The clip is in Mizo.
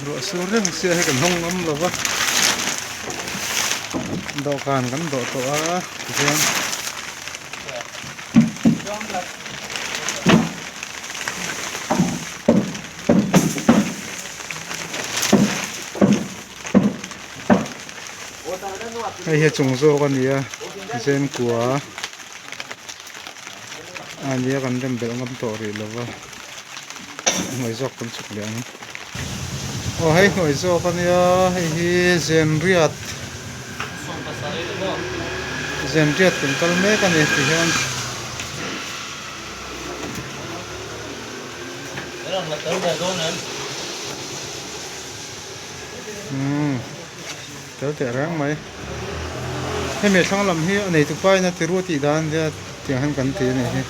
Ruah sur reng sia hi kan hawng ngam lo va, dawhkan kan dawh tawh a tihian hei hi a chung zawk a ni a zen kua a nia kan rem belh ngam tawh rih lo va hnuai zawk kan chhuk leh ang aw hei hnuai zawk a nia hei hi zen riat zen riat kan kal mek a ni ti hian. Umm tel teh reng mai hemi thlang lam hi a neitu pa in a ti ruah tih dan a nia tiang hian kan ti a nih hi.